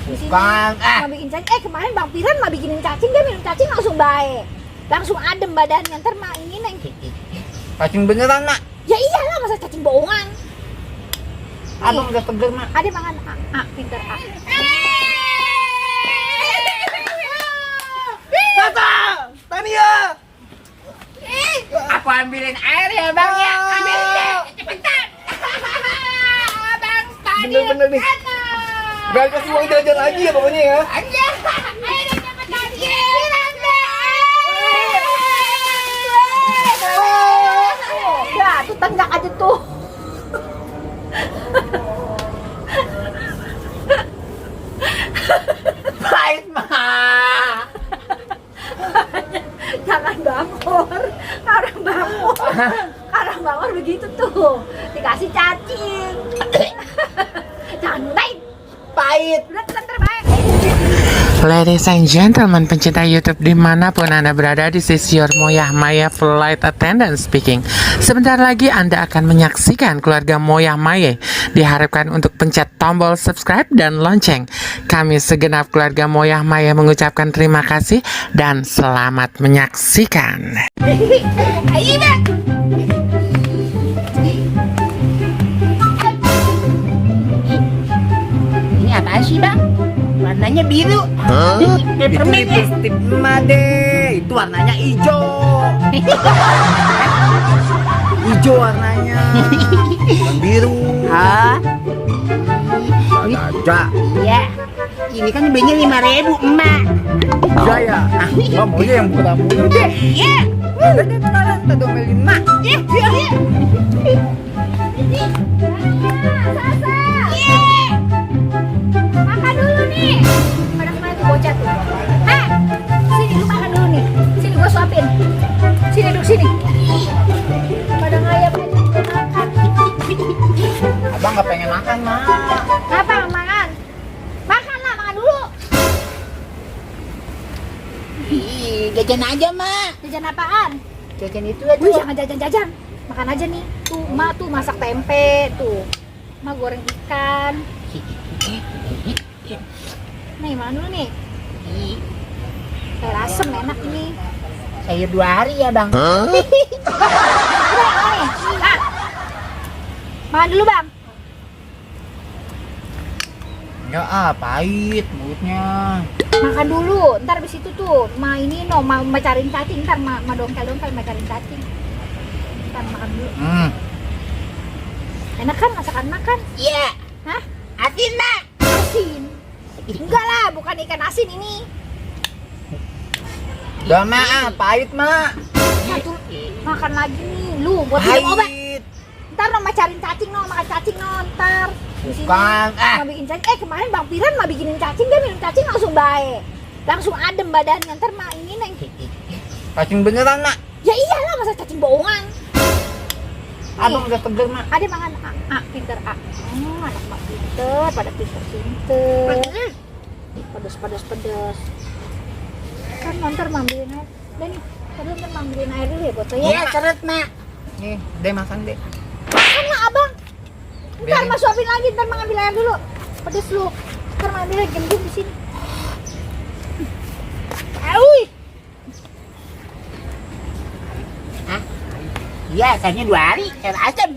Di sini Bukan, mau bikin cacing. Kemarin Bang Piran mau bikinin cacing, dia minum cacing langsung baik. Langsung adem badannya. Ntar mah ini Neng. Cacing beneran, Mak. Ya iyalah, masa cacing bohongan. Abang udah seger, Mak. Ada makan pinter A. Tata! Tania! Aku ambilin air ya bang ya, ambilin deh, cepetan. Bang tadi. Bener-bener nih. Gak kasih uang jajan lagi ya pokoknya ya. Aja, ayo cepetan. Ya, tuh tenggak aja tuh. Pahit, Mak. Jangan bangor, karang bangor begitu tuh, dikasih cacing. Jangan naik, Pahit. udah terbaik. Ladies and gentlemen, pencinta YouTube dimanapun Anda berada, this is your Moyah Maya Flight Attendant speaking. Sebentar lagi Anda akan menyaksikan keluarga Moyah Maya. Diharapkan untuk pencet tombol subscribe dan lonceng. Kami segenap keluarga Moyah Maya mengucapkan terima kasih dan selamat menyaksikan. Ayo bang. Ini apaan sih bang? Warnanya biru. Kayak Itu permen ya. lipstick emak deh. Itu warnanya hijau. Hijau warnanya. Bukan biru. Hah? Ada. Ya. Ini kan belinya 5.000 emak. Iya ya. Mbak maunya yang bukan mulu deh. Iya. Udah deh, kenalan. Kita domelin, Mak. Iya. Iya. Sasa. Makan dulu nih. Pada kemana tuh bocah tuh? Hah? Sini lu makan dulu nih. Sini gua suapin. Sini duduk sini. Pada ngayap aja belum makan. Abang nggak pengen makan, Mak. Kenapa nggak makan? Makan lah, makan dulu. Ih, jajan aja mak. Jajan apaan? Jajan itu aja. Wih, jangan jajan-jajan. Makan aja nih. Tuh, Ma tuh masak tempe tuh. Ma goreng ikan. Nih, makan dulu nih. Sayur asem enak ini. Sayur 2 hari ya bang. Udah, makan nih. Ah. Makan dulu, Bang. Ya pahit mulutnya. Makan dulu. Ntar abis itu tuh, Ma ini no, Ma cariin cacing. Ntar Ma dongkel-dongkel Ma cariin cacing. Ntar makan dulu. Enak kan masakan makan? Iya. Hah? Asin mak. Asin? Enggak lah, bukan ikan asin ini. Udah, Mak. Pahit, Mak. Satu makan lagi nih, lu buat minum obat. Pahit. Ntar no Ma cariin cacing no, makan cacing no, ntar. Di sini Bukan, mau bikin cacing. Kemarin Bang Piran mau bikinin cacing, dia minum cacing langsung baik. Langsung adem badannya. Ntar Ma ini Neng. Cacing beneran, Mak. Ya iyalah, masa cacing bohongan. Abang udah seger, Mak. Ada makan pinter A. Anak mak pinter, pada pinter. Pedes. Kan ntar mambilin air. Udah nih, tadi ntar mambilin air dulu ya buat lo ya. Iya seret mak. Nih, deh makan deh. Makan lah abang. Ntar Biarin. mas suapin lagi, ntar mengambil air dulu. Pedes lu. Ntar mengambil air gem-gem di sini. Auy. Iya, sayurnya 2 hari. Sayur asam.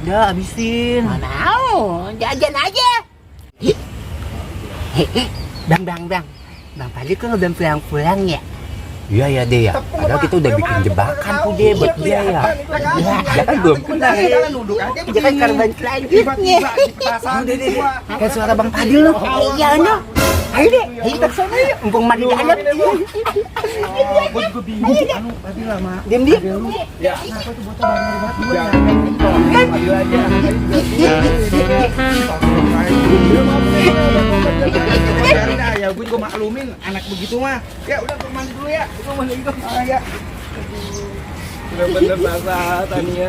Udah, habisin. Mana mau, jajan aja. Bang. Bang Fadli kan udah pulang ya. Iya ya, Deh ya. Padahal kita udah bikin jebakan tuh, Deh, buat dia ya. Iya, Dia kan belum kenal. dia kan korban selanjutnya. Udah, Deh. Kayak suara Bang Fadil loh. Iya, no. Ayo deh, ayo ke sana yuk. Mumpung mandi dalam. Gue juga bingung. Fadil lah, Mak. Diam. Ya, kenapa tuh bocah baru banget dulu ya? Fadil aja. Ya, gue juga maklumin anak begitu mah. Ya udah, gue mandi dulu ya. Gue mandi dulu. Ya. Bener-bener basah Tania.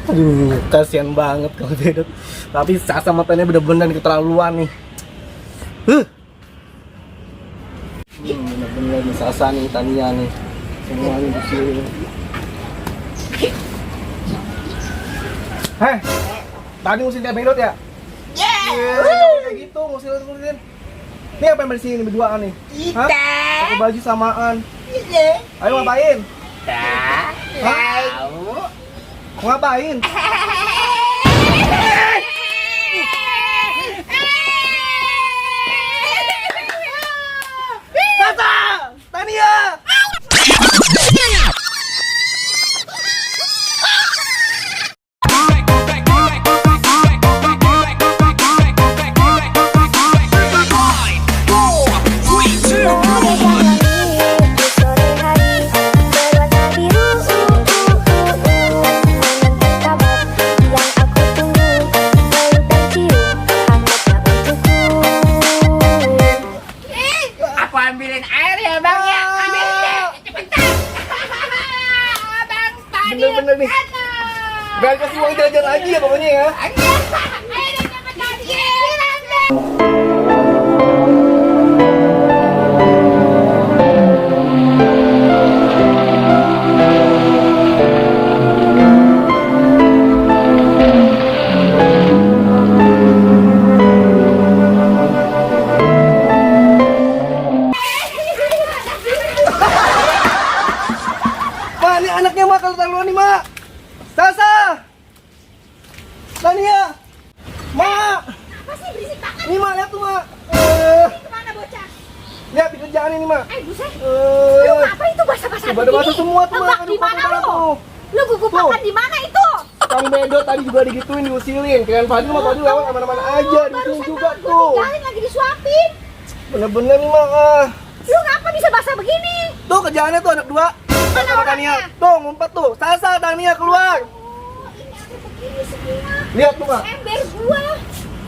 Aduh, kasihan banget kalau Dedot. Tapi Sasa matanya bener-bener keterlaluan nih. Bener-bener nih Sasa nih, Tania nih. Semuanya di sini. Heh, tadi ngusin kayak bedot ya? Yeah. Kayak gitu, ngusin. Nih apa yang bersih ini berduaan nih? Hah? Kita. Pakai baju samaan. Iya. Ayo ngapain? Tak tahu. Mau ngapain? Tata! Tania! Aku ambilin air ya bang ya. Ambilin deh. Cepetan. Bang tadi. Bener-bener nih. Gak kasih uang jajan lagi ya pokoknya ya. Ayo cepetan. Bilang deh. Ma, ini anaknya Ma kalau taruhan nih Ma. Sasa! Tania! Ma! Masih berisik banget. Ini Ma, lihat tuh Ma. Kemana bocah? Lihat di kerjaan ini Ma. Buset. Lu apa itu basah-basah Pada basah semua tuh Ma. Tebak Aduh, di mana kotor banget lu? tuh. Lu gugupakan di mana itu? Kang Bedot tadi juga digituin, diusilin. Kalian Fadil sama Fadil lewat aman-aman aja, diusilin juga tuh. Tinggalin lagi disuapin. Bener-bener nih Ma. Lu ngapa bisa basah begini? Tuh kerjaannya tuh anak dua. Mana Sama orangnya? Tania. Tuh ngumpet tuh. Sasa, Tania keluar. Oh, ini ada begini semua. Lihat tuh Ma. Ember gua.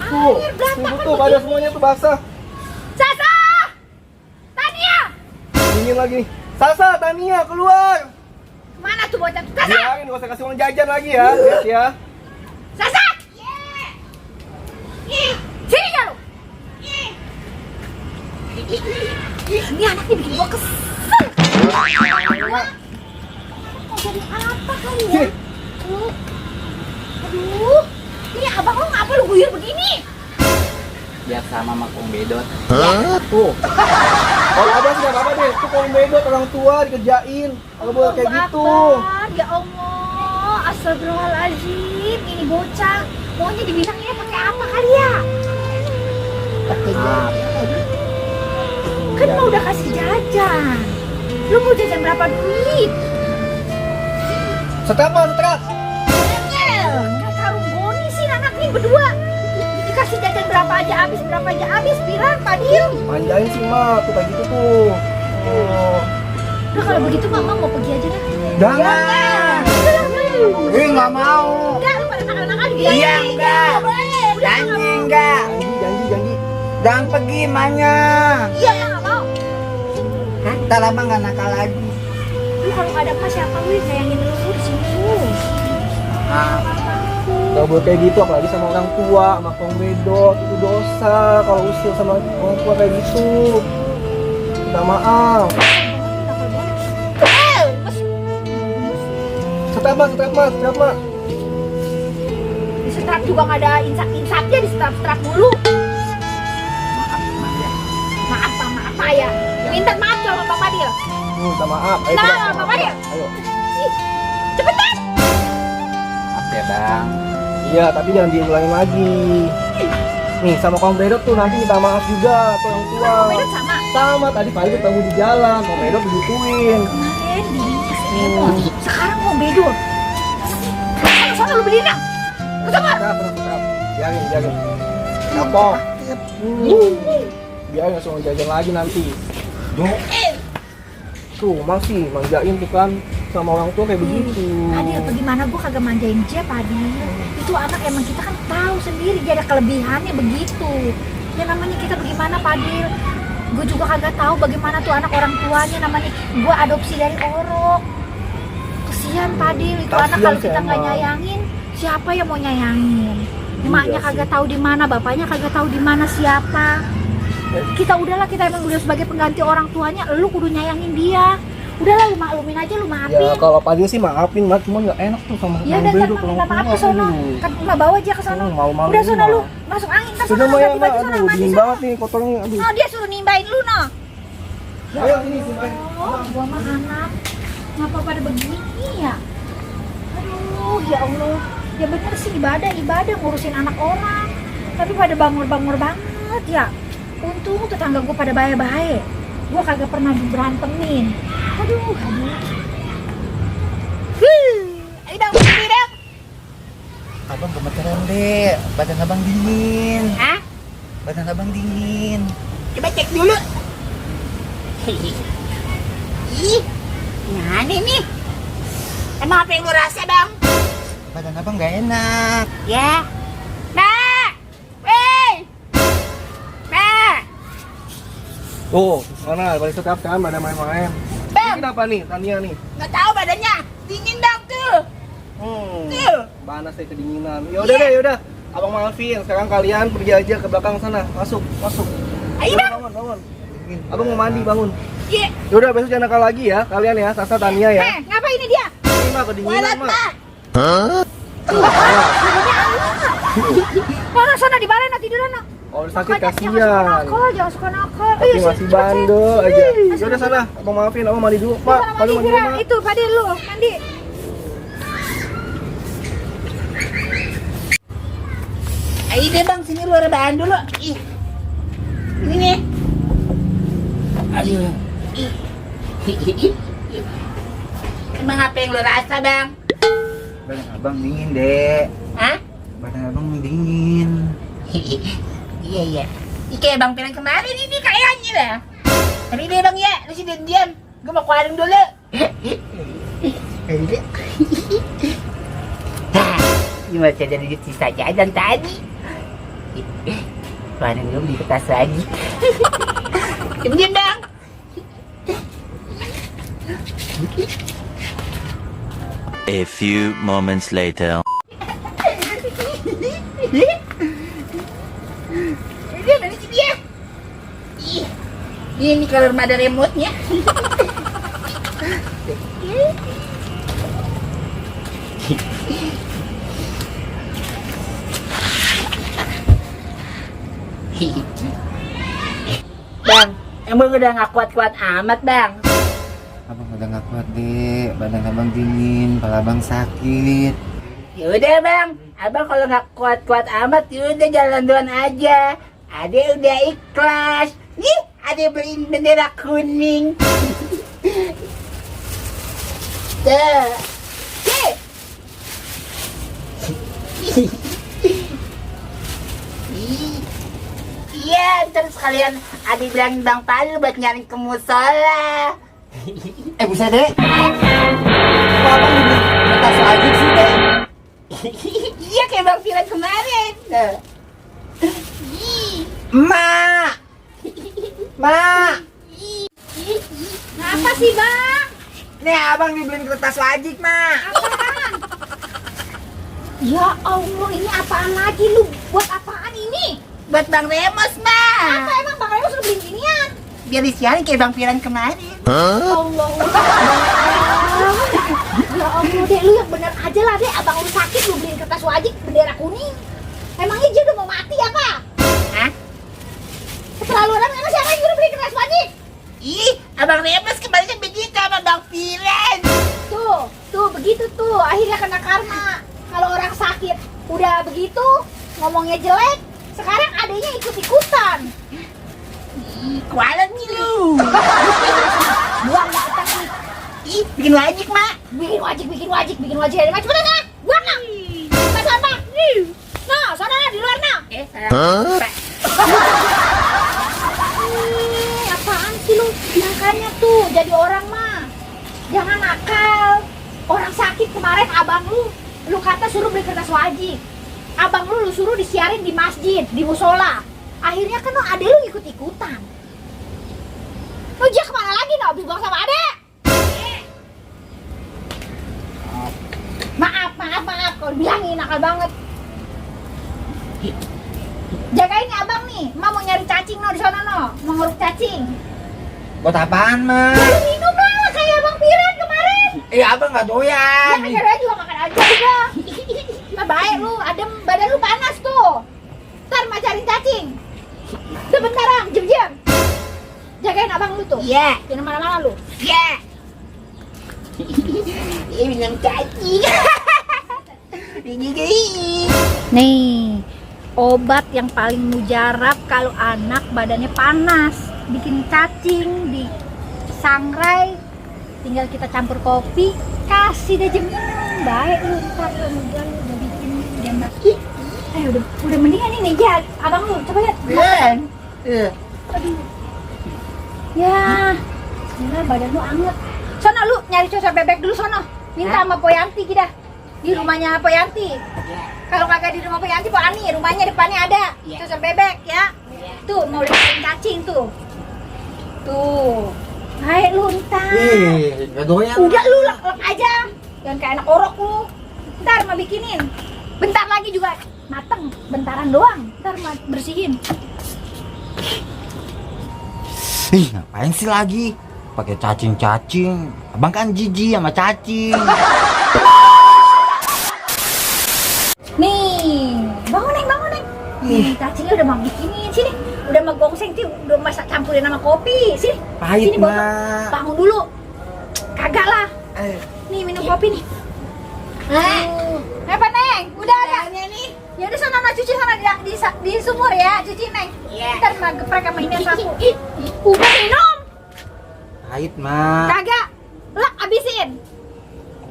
Tuh, Air berantakan tuh pada begini. semuanya tuh basah. Sasa! Tania! Dingin lagi nih. Sasa, Tania keluar. Kemana tuh bocah? Sasa! Biarin, gak usah kasih uang jajan lagi ya. Lihat ya. Sasa! Sini gak lu? Ini anaknya bikin gua kesel. Mau jadi apa kali ya? Sini. Aduh, ini abang lo ngapa lu guyur begini? Biar sama sama Kong Bedot. Tuh. Kalau abang sih gak apa-apa deh. Tuh Kang Bedot orang tua dikerjain. Kalau boleh kayak gitu. Abang, ya Allah, astagfirullahaladzim, ini bocah. Maunya dibilangnya pakai apa kali ya? Kan mau udah kasih jajan. Lu mau jajan berapa duit? Setrap Ma, setrap. Kayak karung boni sih anak nih berdua. Dikasih jajan berapa aja habis, Piran, Fadil. Manjain sih Ma, tuh kayak gitu tuh. Oh. Udah kalau begitu mama mau pergi aja deh. Jangan. Nggak mau. Enggak, lu pada nakal-nakal dia. Iya, enggak. Boleh. Udah Janji nggak mau. enggak. Janji. Jangan pergi Manya. Iya, nggak mau. Ntar abang nggak nakal lagi. Lu kalau nggak ada pas siapa lu yang sayangin lu di sini lu. Gak boleh kayak gitu, apalagi sama orang tua, sama Kang Bedot. Itu dosa kalau usil sama orang tua kayak gitu. Minta maaf. Setrap Ma. Di setrap juga nggak ada insap-insapnya, di setrap mulu. Maaf ya. Minta maaf sama Bang Fadil. Minta maaf. Ayo, Nah, setrap, Bang Fadil. Ayo. Ih, cepetan. Maaf ya bang. Iya, tapi jangan diulangin lagi. Nih, sama Kang Bedot tuh nanti minta maaf juga ke orang tua. Bang Fadil sama. Sama, tadi Fadil ketemu di jalan, Kang Bedot digituin. Kemarin dibikin Emo. Sekarang mau bedor. Sana lu beli nang. Setrap. Biarin. Kapok. Biarin langsung jajan lagi nanti. Tuh, masih manjain tuh kan sama orang tua kayak begitu. Fadil, bagaimana gua kagak manjain dia, Fadil. Itu anak emang kita kan tahu sendiri dia ada kelebihannya begitu. Ya namanya kita bagaimana, Fadil. Gue juga kagak tahu bagaimana tuh anak orang tuanya, namanya gua adopsi dari orok. Kesian Fadil, itu Kasian anak kalau sih kita nggak emang. nyayangin, siapa yang mau nyayangin? Emaknya Iya kagak sih. tahu di mana, bapaknya kagak tahu di mana siapa. Kita udahlah, kita emang udah sebagai pengganti orang tuanya, lu kudu nyayangin dia. Udahlah lu maklumin aja, lu maafin. Ya kalau Fadil sih maafin, Mak, cuman nggak enak tuh sama Ya udah ntar minta maaf ke sono. Kan Mak bawa aja ke sono. Malu-malu. Udah sono lu, masuk angin ke sono. Sudah Maya, ganti baju sono, aduh, mandi dingin sono. banget nih kotornya, aduh. Oh, dia suruh nimbain lu no. Ayo sini, sini. Oh, gua mah anak. Ngapa pada begini ya? Aduh, ya Allah. Ya bener sih ibadah ngurusin anak orang. Tapi pada bangor-bangor banget ya. Untung tetangga gua pada baik-baik. Gua kagak pernah berantemin. Aduh. Ayo dong, sini dong. Abang gemeteran deh, badan abang dingin. Hah? Badan abang dingin. Coba cek dulu. Ih, nah nih. Emang apa yang lu rasa, Bang? Badan abang gak enak. Ya. Mak! Wey! Mak! Tuh, mana balik sekap kan, pada main-main. Bang! Ini kenapa nih, Tania nih? Nggak tahu badannya. Dingin dong tuh. Tuh. Panas deh kedinginan. Ya udah deh, yaudah. Abang maafin. Sekarang kalian pergi aja ke belakang sana. Masuk. Ayo, Bang. Bangun. Abang mau mandi, bangun. Iya. Yaudah, besok jangan nakal lagi ya. Kalian ya, Sasa, Tania ya. Ngapain ini dia? Ini mah kedinginan Walat, mah. Mak. Mana sana di balai nak tiduran nak. Oh, sakit Makanya kasihan. Jangan suka nakal. Tapi masih bandel aja. Yaudah sana, abang maafin. Abang mandi dulu, Pak. Kalau mandi dulu, Pak. Itu Fadil lu mandi. Ayo deh, Bang. Sini lu rebahan dulu. Ih. Ini nih. Aduh. Ih. Emang apa yang lu rasa, Bang? Badan abang dingin deh. Hah? Badan abang dingin. Iya. Kayak Bang Piran kemarin ini kayaknya lah. Tapi deh Bang ya, lu sih diam. Gue mau ke warung dulu. Gimana saya dari sisa jajan tadi? Warung dulu di kertas lagi. Diam Bang. A few moments later. Dia dari sini ya. Ih, ini kalau ada remote-nya. Bang, emang udah gak kuat-kuat amat, Bang? Abang udah gak kuat deh, badan abang dingin, kepala abang sakit. Yaudah Bang, Abang kalau gak kuat-kuat amat yaudah jalan duluan aja. Ade udah ikhlas. Nih, Ade beliin bendera kuning. Tuh. Nih. Iya, terus sekalian Ade bilangin Bang Palu buat nyari ke musola. Buset deh. Kok abang dibeli kertas lagi sih deh? Iya kayak Bang Piran kemarin. Tuh. Mak! Mak! Apa sih Bang? Nih abang dibeliin kertas wajik, Mak. Ya Allah, ini apaan lagi lu? Buat apaan ini? Buat Bang Remos, Bang. Apa emang Bang Remos udah beliin ginian? Biar disiarin kayak Bang Piran kemarin. Allah. Ya Allah deh, lu yang bener aja lah deh. Abang lu sakit lu beliin kertas wajik bendera kuning. Emangnya dia udah mau mati apa? Hah? Keterlaluan, emang siapa yang udah beli kertas wajik? Ih, Abang Remos kemarin begitu sama Bang Piran. Tuh begitu tuh. Akhirnya kena karma. Kalau orang sakit udah begitu, ngomongnya jelek, sekarang adanya ikut-ikutan. Ih, kualat nih lu. Buang dah kertas nih. Ih, bikin wajik, Mak. Bikin wajik dari mana? Cepetan nah, buang nah. Tempat sampah. Nah, sana nah, di luar nah. Salah. Pak. Apaan sih lu? Makanya tuh jadi orang mah jangan nakal. Orang sakit kemarin abang lu kata suruh beli kertas wajib. Abang lu suruh disiarin di masjid, di musola. Akhirnya kan ade lu ikut-ikutan. Lu dia kemana lagi no? Abis buang sama ade? Maaf. Kalau bilangin nakal banget. Jagain ya abang nih, Mak mau nyari cacing no di sana no, mau nguruk cacing. Buat apaan, Mak? Minum lah kayak abang Abang nggak doyan. Ya kan juga makan aja udah. Nah, baik lu, adem, badan lu panas tuh. Ntar mak cari cacing. Sebentar, diam. Jagain abang lu tuh. Iya. Jangan mana-mana lu. Iya. Ini minum cacing. Ini gini. Nih, obat yang paling mujarab kalau anak badannya panas, bikin cacing, disangrai, tinggal kita campur kopi, kasih deh minum. Baik lu, ntar lu udah bikin jambak. Udah mendingan ini ya, abang lu coba lihat. Aduh. Ya, gila badan lu anget. Sono lu nyari sosok bebek dulu sono. Minta sama Poyanti kita. Di rumahnya Poyanti. Kalau kagak di rumah Poyanti, Po Ani, rumahnya depannya ada sosok bebek ya. Tuh mau bikin cacing tuh. Tuh. Hai lu ntar. Nggak doyan. Udah lu lek aja. Jangan kayak anak orok lu. Ntar mah bikinin. Bentar lagi juga mateng. Bentaran doang. Ntar mah bersihin. Ih, ngapain sih lagi? Pakai cacing-cacing. Abang kan jijik sama cacing. Nih, bangun Neng. Nih, cacingnya udah mau bikinin sini. Udah mau gongseng tuh, udah masak campurin sama kopi. Sini. Pahit, Sini botol. Mak. Bangun dulu. Kagak lah. Nih minum kopi nih. Apa Neng? Udah ada. Nih. Ya udah sana cuci sana di sumur ya, cuci Neng. Ntar mah geprek sama ini sapu. Udah minum. Pahit, Mak. Kagak. Lah abisin.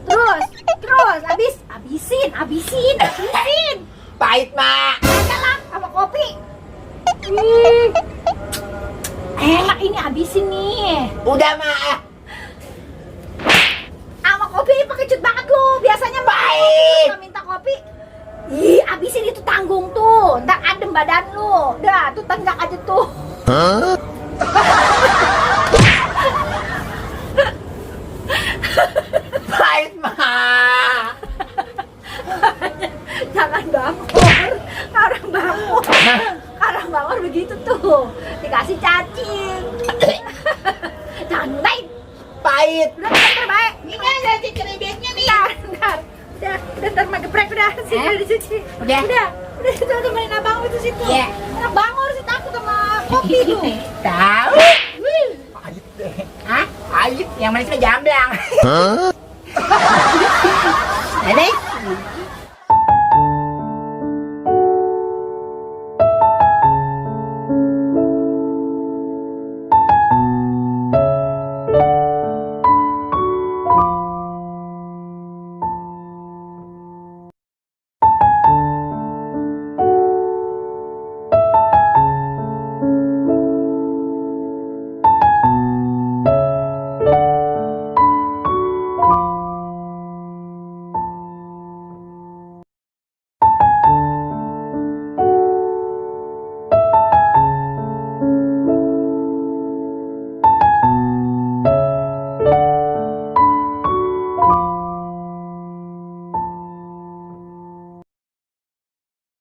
Terus abisin. Pahit, Mak. Kagak lah sama kopi. Enak ini abisin nih. Udah, Mak. Sama kopi pakai cut banget lu. Biasanya Baik. nggak minta kopi. Ih, abisin itu tanggung tuh. Ntar adem badan lu. Dah, tuh tenggak aja tuh. Pahit, Mak. Jangan bangor. Orang bangor begitu tuh. Dikasih cacing. Jangan naik. Pahit. Udah terbaik. Ini ada ceribetnya nih. Ntar. Udah ntar mah geprek udah. Sini udah dicuci. Udah. Udah situ temenin abang itu situ. Iya. Anak bangor sih takut sama kopi tuh. Tahu. Pahit deh. Hah? Pahit. Yang manis mah jamblang.